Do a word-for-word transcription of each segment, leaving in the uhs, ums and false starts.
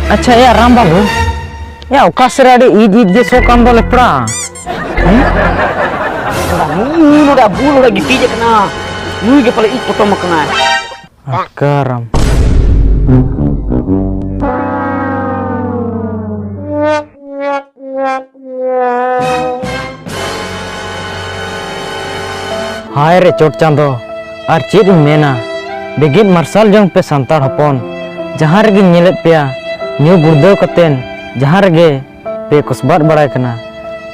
ᱟᱪᱪᱷᱟ, ᱮᱭᱟ ᱨᱟᱢ ᱵᱟᱹᱵᱩ, ᱮᱭᱟ ᱚᱠᱟ ᱥᱮᱫ ᱨᱮ ᱟᱹᱰᱤ ᱤᱡ ᱤᱡ ᱜᱮ ᱥᱚ ᱠᱟᱱ ᱫᱚ ᱞᱮᱯᱲᱟ? ᱦᱮᱸ? ᱱᱩᱭ ᱱᱚᱰᱮ ᱟᱵᱚ ᱱᱚᱰᱮ ᱜᱤᱛᱤᱡ ᱟᱠᱟᱱᱟ, ᱱᱩᱭ ᱜᱮ ᱯᱟᱞᱮ ᱤᱡ ᱯᱚᱴᱚᱢ ᱟᱠᱟᱱᱟᱭ᱾ ᱟᱠᱟᱨᱟᱢ᱾ ᱦᱟᱭ ᱨᱮ ᱪᱚᱴ ᱪᱟᱸᱫᱚ, ᱟᱨ ᱪᱮᱫ ᱤᱧ ᱢᱮᱱᱟ, ᱵᱮᱸᱜᱮᱫ ᱢᱟᱨᱥᱟᱞ ᱡᱚᱝ ᱯᱮ ᱥᱟᱱᱛᱟᱲ ᱦᱚᱯᱚᱱ, ᱡᱟᱦᱟᱸ ᱨᱮᱜᱮᱧ ᱧᱮᱞᱮᱫ ᱯᱮᱭᱟ, ᱧᱩ ᱜᱩᱲᱫᱟᱹᱣ ᱠᱟᱛᱮᱱ ᱡᱟᱦᱟᱸ ᱨᱮᱜᱮ ᱯᱮ ᱠᱚᱥᱵᱟᱫ ᱵᱟᱲᱟᱭ ᱠᱟᱱᱟ,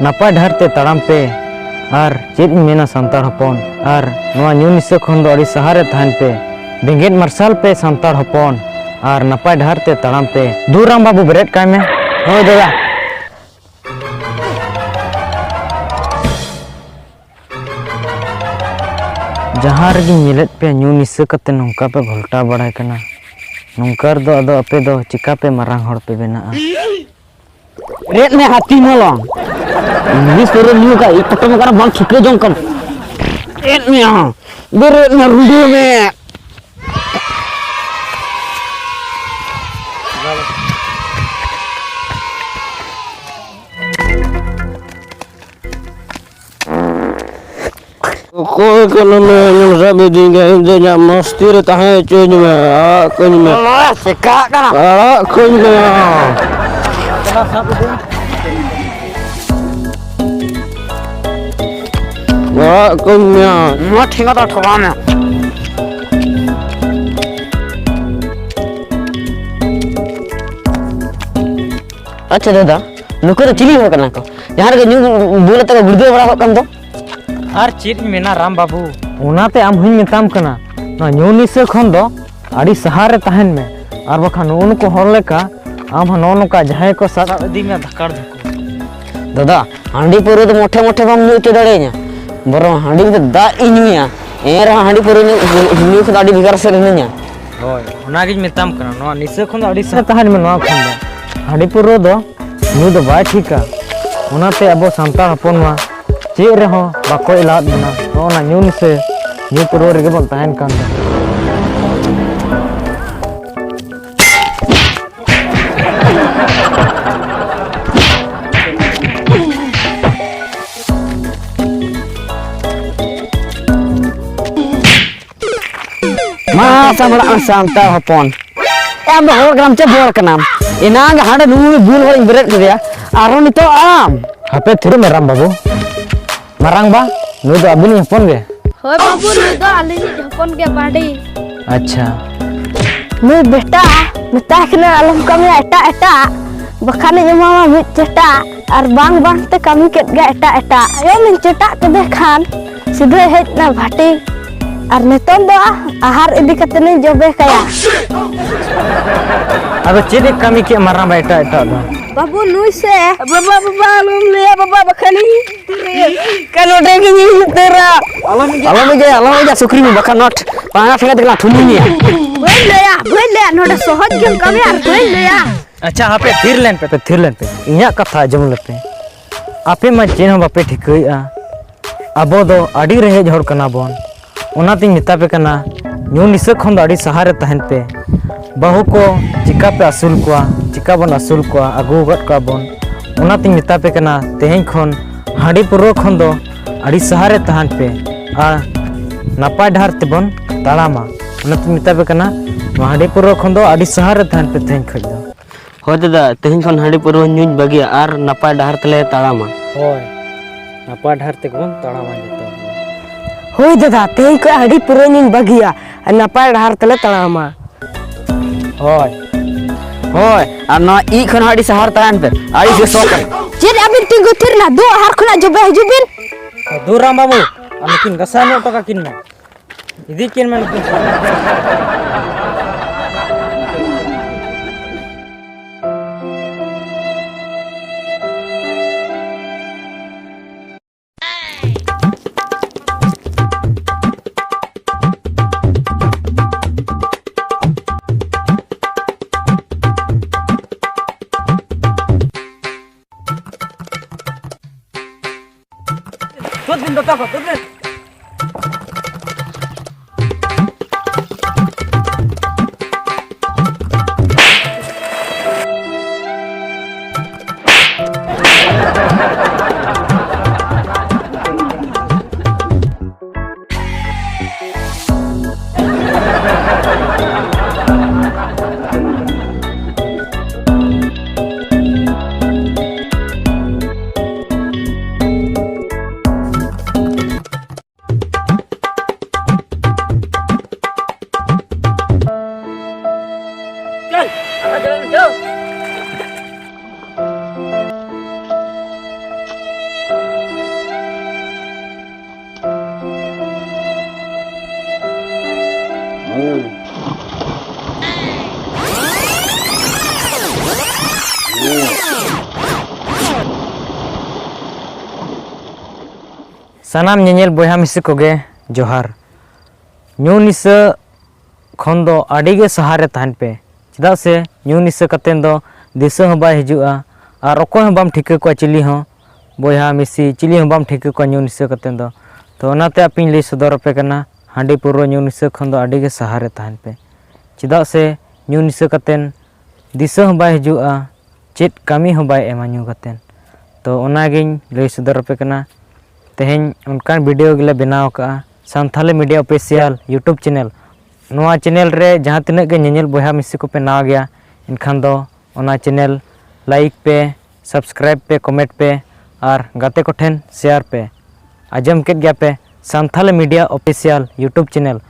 ᱱᱟᱯᱟᱭ ᱰᱟᱦᱟᱨ ᱛᱮ ᱛᱟᱲᱟᱢ ᱯᱮ᱾ ᱟᱨ ᱪᱮᱫ ᱤᱧ ᱢᱮᱱᱟ ᱥᱟᱱᱛᱟᱲ ᱦᱚᱯᱚᱱ, ᱟᱨ ᱱᱚᱣᱟ ᱧᱩ ᱱᱤᱥᱟᱹ ᱠᱷᱚᱱ ᱫᱚ ᱟᱹᱰᱤ ᱥᱟᱦᱟ ᱨᱮ ᱛᱟᱦᱮᱱ ᱯᱮ᱾ ᱵᱮᱸᱜᱮᱫ ᱢᱟᱨᱥᱟᱞ ᱯᱮ ᱥᱟᱱᱛᱟᱲ ᱦᱚᱯᱚᱱ, ᱟᱨ ᱱᱟᱯᱟᱭ ᱰᱟᱦᱟᱨ ᱛᱮ ᱛᱟᱲᱟᱢ ᱯᱮ᱾ ᱫᱩ ᱨᱟᱢ ᱵᱟᱹᱵᱩ, ᱵᱮᱨᱮᱫ ᱠᱟᱭ ᱢᱮ᱾ ᱦᱳᱭ ᱫᱟᱫᱟ᱾ ᱡᱟᱦᱟᱸ ᱨᱮᱜᱮᱧ ᱧᱮᱞᱮᱫ ᱯᱮᱭᱟ, ᱧᱩ ᱱᱤᱥᱟᱹ ᱠᱟᱛᱮ ᱱᱚᱝᱠᱟ ᱯᱮ ᱜᱷᱚᱞᱴᱟᱣ ᱵᱟᱲᱟᱭ ᱠᱟᱱᱟ, ᱱᱚᱝᱠᱟ ᱨᱮᱫᱚ ᱟᱫᱚ ᱟᱯᱮ ᱫᱚ ᱪᱤᱠᱟ ᱯᱮ ᱢᱟᱨᱟᱝ ᱦᱚᱲ ᱯᱮ ᱵᱮᱱᱟᱜᱼᱟ? ᱨᱮᱫ ᱢᱮ ᱦᱟᱹᱛᱤ ᱢᱚᱞᱚᱝ᱾ ᱤᱝᱞᱤᱥ ᱯᱟᱹᱣᱨᱟᱹ ᱧᱩ ᱠᱟᱜ, ᱤᱡ ᱯᱚᱴᱚᱢ ᱠᱟᱱᱟ, ᱵᱟᱢ ᱴᱷᱤᱠᱟᱹ ᱡᱚᱝ ᱠᱟᱱᱟ᱾ ᱨᱮᱫ ᱢᱮ ᱦᱚᱸ᱾ ᱫᱚ ᱨᱮᱫ ᱢᱮ, ᱨᱩᱸᱰᱟᱹ ᱢᱮ᱾ ᱚᱠᱚᱭ ᱠᱟᱱᱟᱢ ᱧᱩ ᱥᱟᱵ ᱤᱫᱤᱧ ᱠᱟᱱᱟ? ᱤᱧ ᱫᱚ ᱤᱧᱟᱹᱜ ᱢᱚᱥᱛᱤ ᱨᱮ ᱛᱟᱦᱮᱸ ᱦᱚᱪᱚᱧ ᱢᱮ᱾ ᱟᱲᱟᱜ ᱠᱟᱹᱧ ᱢᱮ᱾ ᱱᱚᱣᱟ ᱪᱮᱠᱟᱜ ᱠᱟᱱᱟ? ᱟᱲᱟᱜ ᱠᱟᱹᱧ ᱢᱮ᱾ ᱟᱲᱟᱜ ᱠᱟᱹᱧ ᱢᱮ᱾ ᱱᱚᱣᱟ ᱴᱷᱮᱸᱜᱟ ᱫᱚ ᱴᱷᱚᱠᱟᱣ ᱢᱮ᱾ ᱟᱪᱪᱷᱟ ᱫᱟᱫᱟ, ᱱᱩᱠᱩ ᱫᱚ ᱪᱤᱞᱤ ᱦᱚᱲ ᱠᱟᱱᱟ ᱠᱚ? ᱡᱟᱦᱟᱸ ᱨᱮᱜᱮ ᱧᱩ ᱵᱩᱞ ᱟᱛᱮ ᱠᱚ ᱜᱩᱲᱫᱟᱹᱣ ᱵᱟᱲᱟ ᱠᱚᱜ ᱠᱟᱱ ᱫᱚ᱾ ᱟᱨ ᱪᱮᱫ ᱤᱧ ᱢᱮᱱᱟ ᱨᱟᱢ ᱵᱟᱹᱵᱩ, ᱚᱱᱟᱛᱮ ᱟᱢ ᱦᱚᱧ ᱢᱮᱛᱟᱢ ᱠᱟᱱᱟ, ᱱᱚᱣᱟ ᱧᱩ ᱱᱤᱥᱟᱹ ᱠᱷᱚᱱ ᱫᱚ ᱟᱹᱰᱤ ᱥᱟᱦᱟ ᱨᱮ ᱛᱟᱦᱮᱱ ᱢᱮ, ᱟᱨ ᱵᱟᱠᱷᱟᱱ ᱱᱩᱜᱼᱩ ᱱᱩᱠᱩ ᱦᱚᱲ ᱞᱮᱠᱟ ᱟᱢ ᱦᱚᱸ ᱱᱚᱜᱼᱚ ᱱᱚᱝᱠᱟ ᱡᱟᱦᱟᱸᱭ ᱠᱚ ᱥᱟᱵ ᱤᱫᱤ ᱢᱮᱭᱟ ᱫᱷᱟᱠᱟᱲ ᱫᱷᱩᱠᱩᱲ᱾ ᱫᱟᱫᱟ, ᱦᱟᱺᱰᱤ ᱯᱟᱹᱣᱨᱟᱹ ᱫᱚ ᱢᱚᱴᱷᱮ ᱢᱚᱴᱷᱮ ᱵᱟᱢ ᱧᱩ ᱦᱚᱪᱚ ᱫᱟᱲᱮᱭᱟᱹᱧᱟ, ᱵᱚᱨᱚᱝ ᱦᱟᱺᱰᱤ ᱫᱚ ᱫᱟᱜ ᱤᱧ ᱧᱩᱭᱟ᱾ ᱮᱱ ᱨᱮᱦᱚᱸ ᱦᱟᱺᱰᱤ ᱯᱟᱹᱣᱨᱟᱹ ᱧᱩ, ᱧᱩ ᱠᱷᱚᱱ ᱫᱚ ᱟᱹᱰᱤ ᱵᱷᱮᱜᱟᱨ ᱥᱮᱫ ᱨᱮ ᱦᱤᱱᱟᱹᱧᱟ᱾ ᱦᱳᱭ, ᱚᱱᱟᱜᱤᱧ ᱢᱮᱛᱟᱢ ᱠᱟᱱᱟ, ᱱᱚᱣᱟ ᱱᱤᱥᱟᱹ ᱠᱷᱚᱱ ᱫᱚ ᱟᱹᱰᱤ ᱥᱟᱦᱟ ᱛᱟᱦᱮᱱ ᱢᱮ᱾ ᱱᱚᱣᱟ ᱠᱷᱚᱱ ᱫᱚ ᱦᱟᱺᱰᱤ ᱯᱟᱹᱣᱨᱟᱹ ᱫᱚ ᱧᱩ ᱫᱚ ᱵᱟᱭ ᱴᱷᱤᱠᱟ᱾ ᱚᱱᱟᱛᱮ ᱟᱵᱚ ᱥᱟᱱᱛᱟᱲ ᱦᱚᱯᱚᱱ ᱢᱟ ᱪᱮᱫ ᱨᱮᱦᱚᱸ ᱵᱟᱠᱚ ᱮᱞᱟᱣᱟᱫ ᱵᱚᱱᱟ᱾ ᱱᱚᱜᱼᱚ ᱱᱟ ᱧᱩ ᱱᱤᱥᱟᱹ, ᱧᱩ ᱯᱟᱹᱣᱨᱟᱹ ᱨᱮᱜᱮ ᱵᱚᱱ ᱛᱟᱦᱮᱱ ᱠᱟᱱ ᱫᱚ᱾ ᱢᱟ ᱥᱟᱢᱵᱲᱟᱜ ᱢᱮ ᱥᱟᱱᱛᱟᱲ ᱦᱚᱯᱚᱱ᱾ ᱮ, ᱟᱢ ᱫᱚ ᱦᱚᱲ ᱠᱟᱱᱟᱢ ᱪᱮ ᱵᱚᱲ ᱠᱟᱱᱟᱢ? ᱮᱱᱟᱝ ᱦᱟᱸᱰᱮ ᱱᱩᱭ ᱵᱩᱞ ᱦᱚᱲᱤᱧ ᱵᱮᱨᱮᱫ ᱠᱮᱫᱮᱭᱟ, ᱟᱨᱦᱚᱸ ᱱᱤᱛᱚᱜ ᱟᱢ? ᱦᱟᱯᱮ ᱛᱷᱤᱨ ᱢᱮ ᱨᱟᱢ ᱵᱟᱹᱵᱩ᱾ ᱢᱟᱨᱟᱝ ᱵᱟ, ᱱᱩᱭ ᱫᱚ ᱟᱹᱵᱤᱱᱤᱡ ᱦᱚᱯᱚᱱ ᱜᱮ? ᱦᱳᱭ ᱵᱟᱹᱵᱩ, ᱱᱩᱭ ᱫᱚ ᱟᱹᱞᱤᱧᱤᱡ ᱦᱚᱯᱚᱱ ᱜᱮ ᱵᱟᱹᱰᱤ᱾ ᱟᱪᱪᱷᱟ᱾ ᱱᱩᱭ ᱵᱮᱴᱟ, ᱢᱮᱛᱟᱭ ᱠᱟᱱᱟ ᱟᱞᱚᱢ ᱠᱟᱹᱢᱤᱭᱟ ᱮᱴᱟᱜ ᱮᱴᱟᱜ, ᱵᱟᱠᱷᱟᱱᱤᱧ ᱮᱢᱟᱢᱟ ᱢᱤᱫ ᱪᱮᱴᱟᱜ᱾ ᱟᱨ ᱵᱟᱝ ᱵᱟᱝ ᱛᱮ ᱠᱟᱹᱢᱤ ᱠᱮᱫ ᱜᱮ ᱮᱴᱟᱜ ᱮᱴᱟᱜ᱾ ᱟᱭᱳ ᱢᱤᱧ ᱪᱮᱴᱟᱜ ᱠᱮᱫᱮ ᱠᱷᱟᱱ ᱥᱤᱫᱷᱟᱹᱭ ᱦᱮᱡ ᱮᱱᱟ ᱵᱷᱟᱴᱤ᱾ ᱟᱨ ᱱᱤᱛᱚᱝ ᱫᱚ ᱟᱦᱟᱨ ᱤᱫᱤ ᱠᱟᱛᱮ ᱞᱤᱧ ᱡᱚᱵᱮ ᱠᱟᱭᱟ᱾ ᱟᱫᱚ ᱪᱮᱫ ᱮ ᱠᱟᱹᱢᱤ ᱠᱮᱫ ᱢᱟᱨᱟᱝ ᱵᱟ ᱮᱴᱟᱜ ᱮᱴᱟᱜ ᱫᱚ? ᱵᱟᱹᱵᱩ ᱱᱩᱭ ᱥᱮ, ᱵᱟᱵᱟ, ᱵᱟᱵᱟ, ᱟᱞᱚᱢ ᱞᱟᱹᱭᱟ ᱵᱟᱵᱟ, ᱵᱟᱠᱷᱟᱱᱤᱧ ᱩᱛᱟᱹᱨᱟ᱾ ᱠᱟ ᱱᱚᱰᱮ ᱜᱮᱧ ᱩᱛᱟᱹᱨᱟ᱾ ᱟᱞᱚᱢ ᱤᱡᱮ, ᱟᱞᱚᱢ ᱤᱡᱮ, ᱟᱞᱚᱢ ᱤᱡᱮ, ᱥᱩᱠᱨᱤ ᱢᱮ, ᱵᱟᱠᱷᱟᱱ ᱱᱚᱴ ᱯᱟᱸᱜᱟ ᱴᱷᱮᱸᱜᱟ ᱛᱮᱜᱮ ᱞᱟᱝ ᱴᱷᱩᱱᱤ ᱢᱮᱭᱟ᱾ ᱵᱟᱹᱧ ᱞᱟᱹᱭᱟ, ᱵᱟᱹᱧ ᱞᱟᱹᱭᱟ, ᱱᱚᱰᱮ ᱥᱚᱦᱚᱡ ᱜᱮᱢ ᱠᱟᱹᱢᱤᱭᱟ ᱟᱨ ᱵᱟᱹᱧ ᱞᱟᱹᱭᱟ᱾ ᱟᱪᱪᱷᱟ, ᱦᱟᱯᱮ ᱛᱷᱤᱨ ᱞᱮᱱ ᱯᱮ, ᱛᱷᱤᱨ ᱞᱮᱱ ᱯᱮ, ᱤᱧᱟᱹᱜ ᱠᱟᱛᱷᱟ ᱟᱸᱡᱚᱢ ᱞᱮᱯᱮ᱾ ᱟᱯᱮ ᱢᱟ ᱪᱮᱫ ᱦᱚᱸ ᱵᱟᱯᱮ ᱴᱷᱤᱠᱟᱹᱭᱮᱫᱼᱟ᱾ ᱟᱵᱚ ᱫᱚ ᱟᱹᱰᱤ ᱨᱮᱸᱜᱮᱡ ᱦᱚᱲ ᱠᱟᱱᱟ ᱵᱚᱱ, ᱚᱱᱟᱛᱤᱧ ᱢᱮᱛᱟ ᱯᱮ ᱠᱟᱱᱟ, ᱧᱩ ᱱᱤᱥᱟᱹ ᱠᱷᱚᱱ ᱫᱚ ᱟᱹᱰᱤ ᱥᱟᱦᱟ ᱨᱮ ᱛᱟᱦᱮᱱ ᱯᱮ᱾ ᱵᱟᱹᱦᱩ ᱠᱚ ᱪᱤᱠᱟ ᱯᱮ ᱟᱹᱥᱩᱞ ᱠᱚᱣᱟ, ᱪᱤᱠᱟ ᱵᱚᱱ ᱟᱹᱥᱩᱞ ᱠᱚᱣᱟ, ᱟᱹᱜᱩ ᱟᱠᱟᱫ ᱠᱚᱣᱟ ᱵᱚᱱ, ᱚᱱᱟᱛᱤᱧ ᱢᱮᱛᱟ ᱯᱮ ᱠᱟᱱᱟ, ᱛᱮᱦᱮᱧ ᱠᱷᱚᱱ ᱦᱟᱺᱰᱤ ᱯᱟᱹᱣᱨᱟᱹ ᱠᱷᱚᱱ ᱫᱚ ᱟᱹᱰᱤ ᱥᱟᱦᱟ ᱨᱮ ᱛᱟᱦᱮᱱ ᱯᱮ ᱟᱨ ᱱᱟᱯᱟᱭ ᱰᱟᱦᱟᱨ ᱛᱮᱵᱚᱱ ᱛᱟᱲᱟᱢᱟ᱾ ᱚᱱᱟᱛᱤᱧ ᱢᱮᱛᱟ ᱯᱮ ᱠᱟᱱᱟ, ᱱᱚᱣᱟ ᱦᱟᱺᱰᱤ ᱯᱟᱹᱣᱨᱟᱹ ᱠᱷᱚᱱ ᱫᱚ ᱟᱹᱰᱤ ᱥᱟᱦᱟ ᱨᱮ ᱛᱟᱦᱮᱱ ᱯᱮ ᱛᱮᱦᱮᱧ ᱠᱷᱚᱱ ᱫᱚ᱾ ᱦᱳᱭ ᱫᱟᱫᱟ, ᱛᱮᱦᱮᱧ ᱠᱷᱚᱱ ᱦᱟᱺᱰᱤ ᱯᱟᱹᱣᱨᱟᱹ ᱧᱩᱧ ᱵᱟᱹᱜᱤᱭᱟ ᱟᱨ ᱱᱟᱯᱟᱭ ᱰᱟᱦᱟᱨ ᱛᱮᱞᱮ ᱛᱟᱲᱟᱢᱟ᱾ ᱦᱳᱭ, ᱱᱟᱯᱟᱭ ᱰᱟᱦᱟᱨ ᱛᱮᱜᱮ ᱵᱚᱱ ᱛᱟᱲᱟᱢᱟ ᱡᱚᱛᱚ᱾ ᱦᱳᱭ ᱫᱟᱫᱟ, ᱛᱮᱦᱮᱧ ᱠᱷᱚᱱ ᱦᱟᱺᱰᱤ ᱯᱟᱹᱣᱨᱟᱹ ᱧᱩᱧ ᱵᱟᱹᱜᱤᱭᱟ ᱟᱨ ᱱᱟᱯᱟᱭ ᱰᱟᱦᱟᱨ ᱛᱮᱞᱮ ᱛᱟᱲᱟᱢᱟ᱾ ᱦᱳᱭ᱾ ᱦᱳᱭ, ᱟᱨ ᱱᱚᱣᱟ ᱤᱡ ᱠᱷᱚᱱ ᱦᱚᱸ ᱟᱹᱰᱤ ᱥᱟᱦᱟ ᱨᱮ ᱛᱟᱦᱮᱱ ᱯᱮ, ᱟᱹᱰᱤ ᱜᱮ ᱥᱚ ᱠᱟᱱᱟ᱾ ᱪᱮᱫ ᱟᱹᱵᱤᱱ ᱛᱤᱸᱜᱩ ᱛᱷᱤᱨ ᱱᱟ? ᱫᱩ ᱟᱦᱟᱨ ᱠᱷᱚᱱᱟᱜ ᱡᱚᱵᱮ ᱦᱤᱡᱩᱜ ᱵᱤᱱ᱾ ᱫᱩ ᱨᱟᱢ ᱵᱟᱹᱵᱩ, ᱟᱨ ᱱᱩᱠᱤᱱ ᱜᱟᱥᱟᱣ ᱧᱚᱜ ᱦᱚᱴᱚ ᱠᱟᱹᱠᱤᱱ ᱢᱮ᱾ ᱤᱫᱤ ᱠᱤᱱ ᱢᱮ ᱱᱩᱠᱤᱱ᱾ ᱫᱚᱛᱚ ᱠᱚ ᱛᱩᱫ ᱞᱮ᱾ ᱥᱟᱱᱟᱢ ᱧᱮᱧᱮᱞ ᱵᱚᱭᱦᱟ ᱢᱤᱥᱤ ᱠᱚᱜᱮ ᱡᱚᱦᱟᱨ᱾ ᱧᱩ ᱱᱤᱥᱟᱹ ᱠᱷᱚᱱ ᱫᱚ ᱟᱹᱰᱤ ᱜᱮ ᱥᱟᱦᱟ ᱨᱮ ᱛᱟᱦᱮᱱ ᱯᱮ, ᱪᱮᱫᱟᱜ ᱥᱮ ᱧᱩ ᱱᱤᱥᱟᱹ ᱠᱟᱛᱮᱫ ᱫᱚ ᱫᱤᱥᱟᱹ ᱦᱚᱸ ᱵᱟᱭ ᱦᱤᱡᱩᱜᱼᱟ ᱟᱨ ᱚᱠᱚᱭ ᱦᱚᱸ ᱵᱟᱢ ᱴᱷᱤᱠᱟᱹ ᱠᱚᱣᱟ, ᱪᱤᱞᱤ ᱦᱚᱸ ᱵᱚᱭᱦᱟ ᱢᱤᱥᱤ ᱪᱤᱞᱤ ᱦᱚᱸ ᱵᱟᱢ ᱴᱷᱤᱠᱟᱹ ᱠᱚᱣᱟ ᱧᱩ ᱱᱤᱥᱟᱹ ᱠᱟᱛᱮᱫ ᱫᱚ᱾ ᱛᱚ ᱚᱱᱟᱛᱮ ᱟᱯᱮᱧ ᱞᱟᱹᱭ ᱥᱚᱫᱚᱨ ᱟᱯᱮ ᱠᱟᱱᱟ, ᱦᱟᱺᱰᱤ ᱯᱟᱹᱣᱨᱟᱹ ᱧᱩ ᱱᱤᱥᱟᱹ ᱠᱷᱚᱱ ᱫᱚ ᱟᱹᱰᱤ ᱜᱮ ᱥᱟᱦᱟ ᱨᱮ ᱛᱟᱦᱮᱱ ᱯᱮ, ᱪᱮᱫᱟᱜ ᱥᱮ ᱧᱩ ᱱᱤᱥᱟᱹ ᱠᱟᱛᱮᱫ ᱫᱤᱥᱟᱹ ᱦᱚᱸ ᱵᱟᱭ ᱦᱤᱡᱩᱜᱼᱟ, ᱪᱮᱫ ᱠᱟᱹᱢᱤ ᱦᱚᱸ ᱵᱟᱭ ᱮᱢᱟ ᱧᱩ ᱠᱟᱛᱮᱫ᱾ ᱛᱚ ᱚᱱᱟᱜᱤᱧ ᱞᱟᱹᱭ ᱥᱚᱫᱚᱨ ᱟᱯᱮ ᱠᱟᱱᱟ᱾ ᱛᱮᱦᱮᱧ ᱚᱱᱠᱟᱱ ᱵᱷᱤᱰᱤᱭᱳ ᱜᱮᱞᱮ ᱵᱮᱱᱟᱣ ᱟᱠᱟᱫᱼᱟ, Santhali media official YouTube channel. ᱱᱚᱣᱟ ᱪᱮᱱᱮᱞ ᱨᱮ ᱡᱟᱦᱟᱸ ᱛᱤᱱᱟᱹᱜ ᱜᱮ ᱧᱮᱧᱮᱞ ᱵᱚᱭᱦᱟ ᱢᱤᱥᱤ ᱠᱚᱯᱮ ᱱᱟᱣᱟ ᱜᱮᱭᱟ, ᱮᱱᱠᱷᱟᱱ ᱫᱚ ᱚᱱᱟ ᱪᱮᱱᱮᱞ ᱞᱟᱭᱤᱠ ᱯᱮ, ᱥᱟᱵᱥᱠᱨᱟᱭᱤᱵᱽ ᱯᱮ, ᱠᱚᱢᱮᱱᱴ ᱯᱮ ᱟᱨ ᱜᱟᱛᱮ ᱠᱚᱴᱷᱮᱱ ᱥᱮᱭᱟᱨ ᱯᱮ᱾ ᱟᱸᱡᱚᱢ ᱠᱮᱫ ᱜᱮᱭᱟ ᱯᱮ, Santhali media official YouTube channel,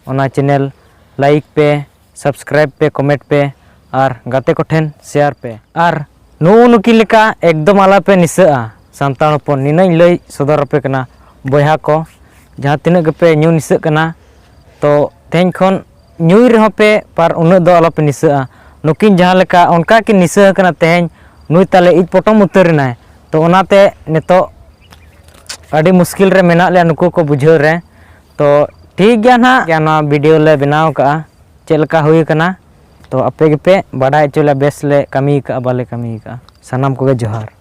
ᱚᱱᱟ ᱪᱮᱱᱮᱞ ᱞᱟᱭᱤᱠ ᱯᱮ, ᱥᱟᱵᱥᱠᱨᱟᱭᱤᱵᱽ ᱯᱮ, ᱠᱚᱢᱮᱱᱴ ᱯᱮ ᱟᱨ ᱜᱟᱛᱮ ᱠᱚᱴᱷᱮᱱ ᱥᱮᱭᱟᱨ ᱯᱮ᱾ ᱟᱨ ᱱᱩᱜᱼᱩ ᱱᱩᱠᱤᱱ ᱞᱮᱠᱟ ᱮᱠᱫᱚᱢ ᱟᱞᱚᱯᱮ ᱱᱤᱥᱟᱹᱜᱼᱟ ᱥᱟᱱᱛᱟᱲ ᱦᱚᱯᱚᱱ, ᱱᱤᱱᱟᱹᱧ ᱞᱟᱹᱭ ᱥᱚᱫᱚᱨ ᱟᱯᱮ ᱠᱟᱱᱟ ᱵᱚᱭᱦᱟ ᱠᱚ, ᱡᱟᱦᱟᱸ ᱛᱤᱱᱟᱹᱜ ᱜᱮᱯᱮ ᱧᱩ ᱱᱤᱥᱟᱹᱜ ᱠᱟᱱᱟ, ᱛᱚ ᱛᱮᱦᱮᱧ ᱠᱷᱚᱱ ᱧᱩᱭ ᱨᱮᱦᱚᱸ ᱯᱮ, ᱯᱟᱨ ᱩᱱᱟᱹᱜ ᱫᱚ ᱟᱞᱚᱯᱮ ᱱᱤᱥᱟᱹᱜᱼᱟ᱾ ᱱᱩᱠᱤᱱ ᱡᱟᱦᱟᱸ ᱞᱮᱠᱟ ᱚᱱᱠᱟ ᱠᱤᱱ ᱱᱤᱥᱟᱹ ᱟᱠᱟᱱᱟ ᱛᱮᱦᱮᱧ, ᱱᱩᱭ ᱛᱟᱞᱮ ᱤᱡ ᱯᱚᱴᱚᱢ ᱩᱛᱟᱹᱨ ᱮᱱᱟᱭ᱾ ᱛᱚ ᱚᱱᱟᱛᱮ ᱱᱤᱛᱚᱜ ᱟᱹᱰᱤ ᱢᱩᱥᱠᱤᱞ ᱨᱮ ᱢᱮᱱᱟᱜ ᱞᱮᱭᱟ ᱱᱩᱠᱩ ᱠᱚ ᱵᱩᱡᱷᱟᱹᱣ ᱨᱮ᱾ ᱛᱚ ᱴᱷᱤᱠ ᱜᱮᱭᱟ ᱱᱟᱦᱟᱜ, ᱱᱚᱣᱟ ᱵᱷᱤᱰᱤᱭᱳ ᱞᱮ ᱵᱮᱱᱟᱣ ᱠᱟᱜᱼᱟ, ᱪᱮᱫ ᱞᱮᱠᱟ ᱦᱩᱭ ᱟᱠᱟᱱᱟ, ᱛᱚ ᱟᱯᱮ ᱜᱮᱯᱮ ᱵᱟᱰᱟᱭ ᱦᱚᱪᱚ ᱞᱮᱭᱟ ᱵᱮᱥ ᱞᱮ ᱠᱟᱹᱢᱤ ᱟᱠᱟᱫᱼᱟ ᱵᱟᱞᱮ ᱠᱟᱹᱢᱤ ᱟᱠᱟᱫᱼᱟ᱾ ᱥᱟᱱᱟᱢ ᱠᱚᱜᱮ ᱡᱚᱦᱟᱨ᱾